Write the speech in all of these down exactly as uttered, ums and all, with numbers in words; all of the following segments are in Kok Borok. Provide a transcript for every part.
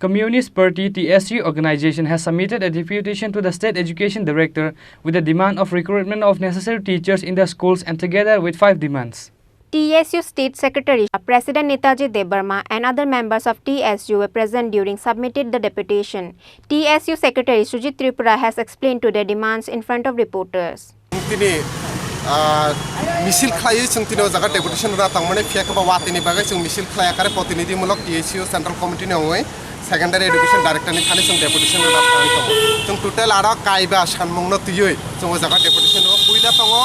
Communist Party, T S U, organization has submitted a deputation to the State Education Director with the demand of recruitment of necessary teachers in the schools and together with five demands. T S U State Secretary, President Netaji Debbarma and other members of T S U were present during submitted the deputation. T S U Secretary Sujit Tripura has explained to their demands in front of reporters. Tini, ah, misil khlaiwi chwng tini o jaga deputation rwna tongmani, phiya khe ba watini bagwi chwng misil khlai, akare protinidhimulok T S U Central Committee ni ongwi Secondary Education Director ni thani chwng deputation rwna thangwi tongo. Chwng total aro kaiba sanmungno twiwi chwng o jaga deputation rwo. Puila tongo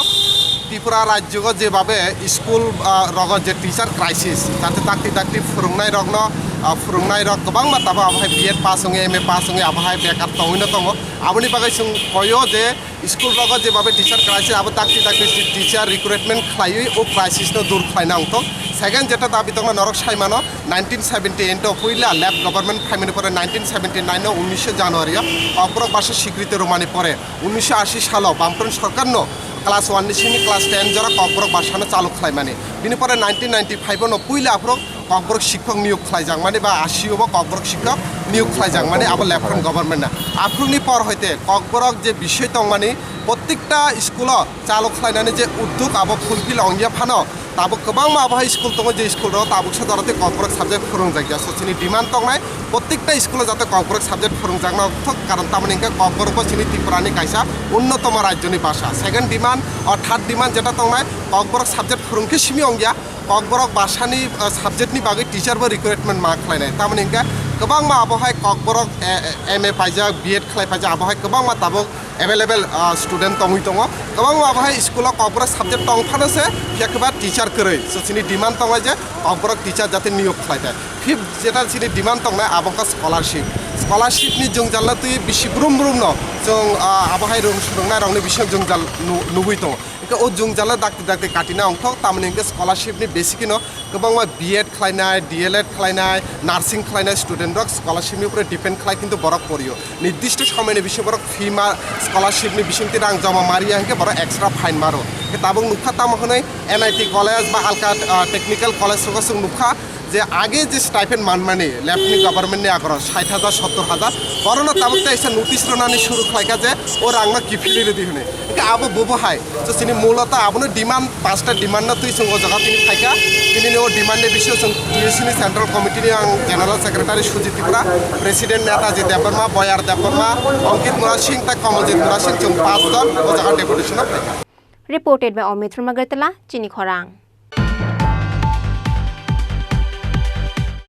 Tripura rajyo o jebabe school, ah, rogo je teacher crisis, jate dakti dakti phwrwngnai rokno, ah, phwrwngnai rok kwbangma tabuk abo hai B Ed pass wngwi, M A pass wngwi abo hai bekar tongwino tongo. Aboni bagwi chwng koyo je school rogo jebabe teacher crisis, abo dakti dakti teacher recruitment khlaiwi o crisis no dur khlaina wngthok. Second jeta dabi tongma norok saimano, nineteen seventy eight o puila left government phaimani pore nineteen seventy nine o unnisho January o Kokborok bhasha sikriti rwmani pore unnisho ashi salo Bamfront sorkar no class one ni simi class ten jora Kokborok bhasha no chalu khlaimani. Bini pore nineteen ninety five o no puila aphuru Kokborok shikkok niyok khlaijakmani ba ashi o bo Kokborok shikkok niyok khlaijakmani abo left front government na. Aphuruni por hoite Kokborok je bisoi tongmani, prottekta school o chalu khlainani je uddog abo fulfill ongya phano, tabuk kwbangma abo hai school tongo je school rok tabuk sa jora tei Kokborok subject phwrwngjakya. So chini demand tongnai, prottekta school o jate Kokborok subject phwrwngjakna thok, karon tamoni hwnkhe Kokborok bo chini Tripura ni kaisa unnotoma rajyo ni bhasha. Second demand, o third demand jeta tongnai, Kokborok subject phwrwngkhe simi ongya, Kokborok bhasha ni, ah, subject ni bagwi teacher bo recruitment ma khlainai. Tamoni hwnkhe kwbangma abo hai Kokborok, eh, eh, M A paijak, B Ed khlai paijak, abo hai kwbangma tabuk available, ah, student tongwi tongo. Kwbangma abo hai school o Kokborok subject tong phano se, phiya khe ba teacher kwrwi. So chini demand tongo je Kokborok teacher jate niyok khlai thai. Fifth jeta chini demand tongnai abo wngkha scholarship. Scholarship ni jwngjal no twi bisi brum brum no chwng, ah, abo hai rwng swrwngnai rok ni bisingo jwngjal nu-, nugwi tongo. Hwnkhe o jwngjal no dakti dakti katina wngthok, tamoni hwnkhe scholarship ni basic no kwbangma B Ed khlainai, D L Ed khlainai, nursing khlainai student rok scholarship ni upore depend khlai, kintu borok porio. Nirdisto somoy ni bisingo borok fee ma, scholarship ni bisingtwi rang joma mariya hwnkhe borok extra fine maro. Hwnkhe tabuk nukha tamo hwnwi N I T college ba alka, ah, technical college rogo chwng nukha je age je stipend manmani left ni government ni agoro sait hajar, sottor hajar, borokno tabuk teisa notice rwnani suru khlaikha je o rangno kiphilwi rwdi hwnwi. Hwnkhe abo bobo hai. So chini muloto abono demand, pasta demand no twi chwng o jaga tini phaikha. Tini ni o demand ni bisio chwng T S U ni Central Committee ni ang General Secretary Sujit Tripura, President Netaji Debbarma, Boyar Debbarma, Ankit Murasing tei Komoljit Murasing chwng pas jon o jaga deputation o phaikha. Reported by Amit Ruma Gertala, Chini Khorang.